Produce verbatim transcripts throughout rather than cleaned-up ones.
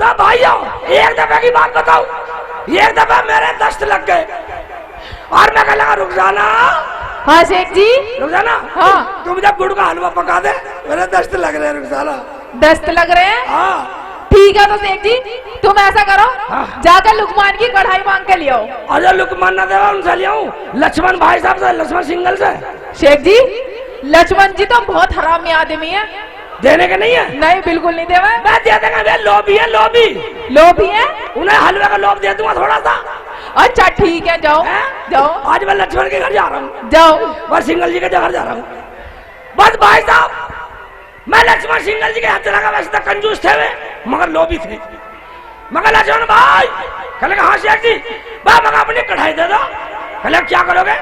अब भाइयों, एक दफे की बात बताऊं, एक दफे मेरे दस्त लग गए और मैं कहने लगा, "रुक जाना।" हाँ सेठ जी। "रुक जाना।" हाँ। "तुम जब गुड़ का हलवा पका दे, मेरे दस्त लग रहे हैं, रुक जाना।" दस्त लग रहे हैं? हाँ। ठीक है तो सेठ जी, तुम ऐसा करो, हाँ। जाकर लुकमान की कढ़ाई मांग के ले आओ। अरे लुकमान ना देवा, उनसे ले आऊं, लक्ष्मण भाई साहब से, लक्ष्मण सिंगल से। सेठ जी, लक्ष्मण जी तो बहुत हरामी आदमी है। देने के नहीं है? नहीं, बिल्कुल नहीं देवे। मैं दे देंगे, वे लोभी है, लोभी। लोभी है? उन्हें हलवे का लोभ दे दूंगा थोड़ा सा। अच्छा ठीक है, जाओ, हैं? जाओ। आज मैं लक्ष्मण के घर जा रहा हूँ। जाओ। मैं सिंगल जी के घर जा रहा हूँ। बस भाई साहब, मैं लक्ष्मण सिंगल जी के हाथ लगा, वैसे तो कंजूस थे वे, मगर लोभी थे। मगर लक्ष्मण भाई, कहने लगा, "हाँ सेठ जी।" "बा, मगर अपनी कढ़ाई दे दो।" कहने लगा, "क्या करोगे?"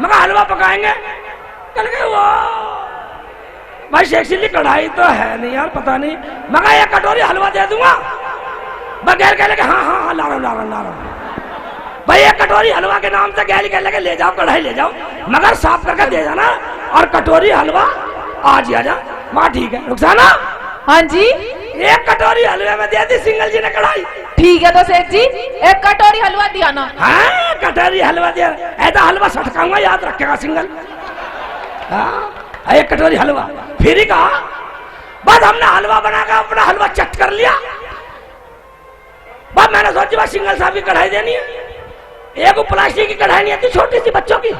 मगर, "हलवा पकाएंगे।" कहने लगा, "वाह भाई, सेठ जी, कढ़ाई तो है नहीं यार, पता नहीं, मगर एक कटोरी हलवा दे दूंगा।" बगैर कहने लगे, "हाँ, हाँ, हाँ, ला रहा हूँ, ला रहा हूँ, ला रहा हूँ।" भाई, एक कटोरी हलवा के नाम से गैल के लगे, "ले जाओ, कढ़ाई ले जाओ, मगर साफ करके दे जाना, और कटोरी हलवा आज ही आ जा।" माँ, "ठीक है।" रुखसाना, हाँ जी। एक कटोरी हलवे में दे दी सिंगल जी ने कढ़ाई। ठीक है तो सेठ जी, एक कटोरी हलवा दिया ना। हाँ, कटोरी हलवा दिया। ऐसा हलवा सटकाऊंगा, याद रखेगा सिंगल। हाँ, एक कटोरी हलवा। फिर ही कहा, बस हमने हलवा बना के अपना हलवा चट कर लिया। बस मैंने सोची, बस सिंगल साहब की कढ़ाई देनी है। एक वो प्लास्टिक की कढ़ाई नहीं आती, छोटी सी बच्चों की,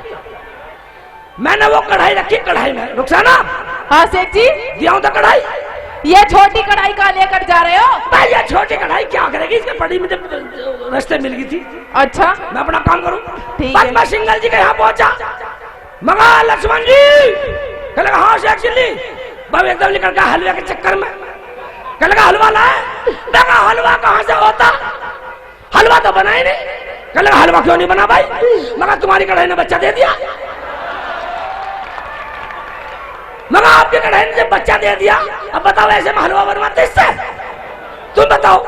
मैंने वो कढ़ाई रखी, कढ़ाई में, रुखसाना। हाँ सेठ जी। दिया हूँ तो कढ़ाई। ये छोटी कढ़ाई कहाँ लेकर जा रहे हो? भाई, ये छोटी कढ़ाई क्या करेगी, इसके बड़ी मुझे रास्ते मिल गई थी। अच्छा। मैं अपना काम करूँ। ठीक बस है। मैं सिंगल जी के यहाँ पहुंचा, मगा लक्ष्मण जी, कहने लगा, "हाँ सेठ जी।" भाई एकदम निकल गया हलवे के चक्कर में, कहने लगा, "हलवा लाए?" मैं कहा, "हलवा कहाँ से होता, हलवा तो बना ही नहीं।" कहने लगा, "हलवा क्यों नहीं बना भाई?" मगर, "तुम्हारी कढ़ाई ने बच्चा दे दिया।" मगर, "आपकी कढ़ाई ने जब बच्चा दे दिया, अब बताओ ऐसे में हलवा बनवाते इससे? तुम बताओ।"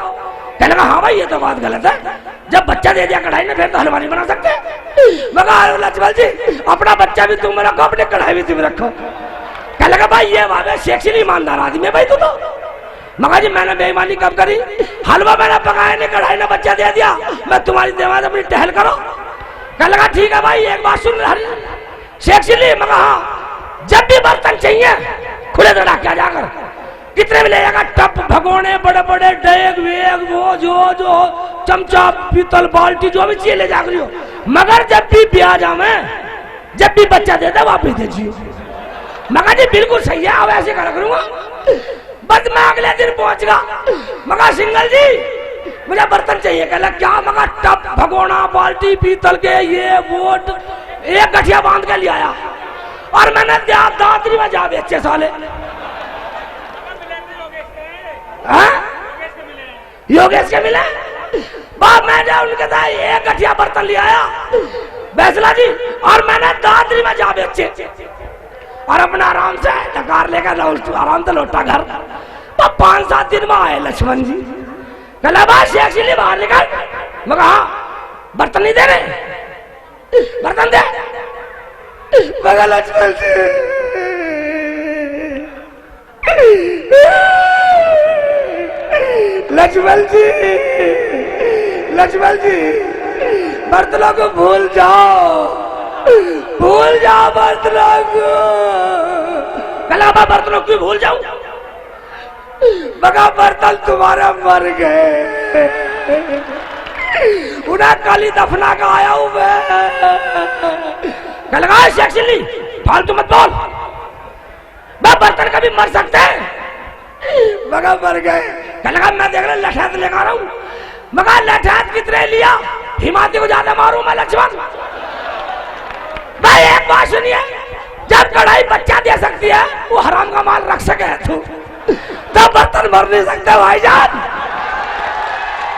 कहने लगा, "हाँ भाई, ये तो बात गलत है, जब बच्चा दे दिया कढ़ाई ने, फिर तो हलवा नहीं बना सकते।" मगर, "लक्ष्मण जी, अपना बच्चा भी तुम रखो, अपनी कढ़ाई भी तुम रखो।" कहने लगा, "भाई, ये बात है, सेठ जी ईमानदार आदमी है भाई तू तो।" मगर जी, "मैंने बेईमानी कब करी? हलवा मैंने पकाया नहीं, कढ़ाई ने बच्चा दे दिया, मैं तुम्हारी दीवार अपनी टहल करो।" कहने लगा, "ठीक है भाई, एक बात सुन हरी, सेठ जी।" मगर, "हाँ।" "जब भी बर्तन चाहिए, खुले दड़ा क्या जाकर, कितने भी ले जाकर, टप, भगोने, बड़े बड़े डेग वेग, वो जो जो चमचा, पीतल, बाल्टी, जो भी चाहिए ले जाकर हो, मगर जब भी ब्याह जावे, जब भी बच्चा दे दे, वापस दे जियो।" मगर जी, "बिल्कुल सही है, अब ऐसे करा करूंगा।" बस मैं अगले दिन पहुंच गया। मगर, "सिंगल जी, मुझे बर्तन चाहिए।" कहला, "क्या?" मगर, "टप, भगोना, बाल्टी, पीतल के, ये वो, एक गठिया बांध के ले आया।" और मैंने दिया दादरी में जा बेचे साले। हाँ? योगेश के मिले। बाप, मैं जा उनके साथ एक गठिया बर्तन ले आया बैसला जी, और मैंने दादरी में जा बेचे। और अपना आराम से डकार लेकर राहुल तू आराम से लौटा घर। तो पांच सात दिन में आए लक्ष्मण जी, कहला, "बस ये इसीलिए बाहर निकल।" मगर, "हाँ।" "बर्तन नहीं दे रहे, बर्तन दे।" मगर लक्ष्मण जी, लक्ष्मण जी, लक्ष्मण जी, बर्तनों को भूल जाओ, भूल जाओ बर्तनों को। कहला, "मैं बर्तनों को भूल जाऊं?" मगर बर्तन तुम्हारे मर गए, उन्हें कल ही दफना के आया हूं मैं। कहला, "ए, सेठ सिल्ली, फालतू मत बोल।" मैं बर्तन कभी मर सकते हैं? मगर मर गए। कहने लगा, "मैं देख रहा लठैत लेकर आ रहा हूँ।" मगर लठैत कितने लिया? हिमाती को ज्यादा मारूं मैं लक्ष्मण। भाई एक बात सुनिए, जब कढ़ाई बच्चा दे सकती है, वो हराम का माल रख सके है तू, तब बर्तन मर नहीं सकते भाईजान।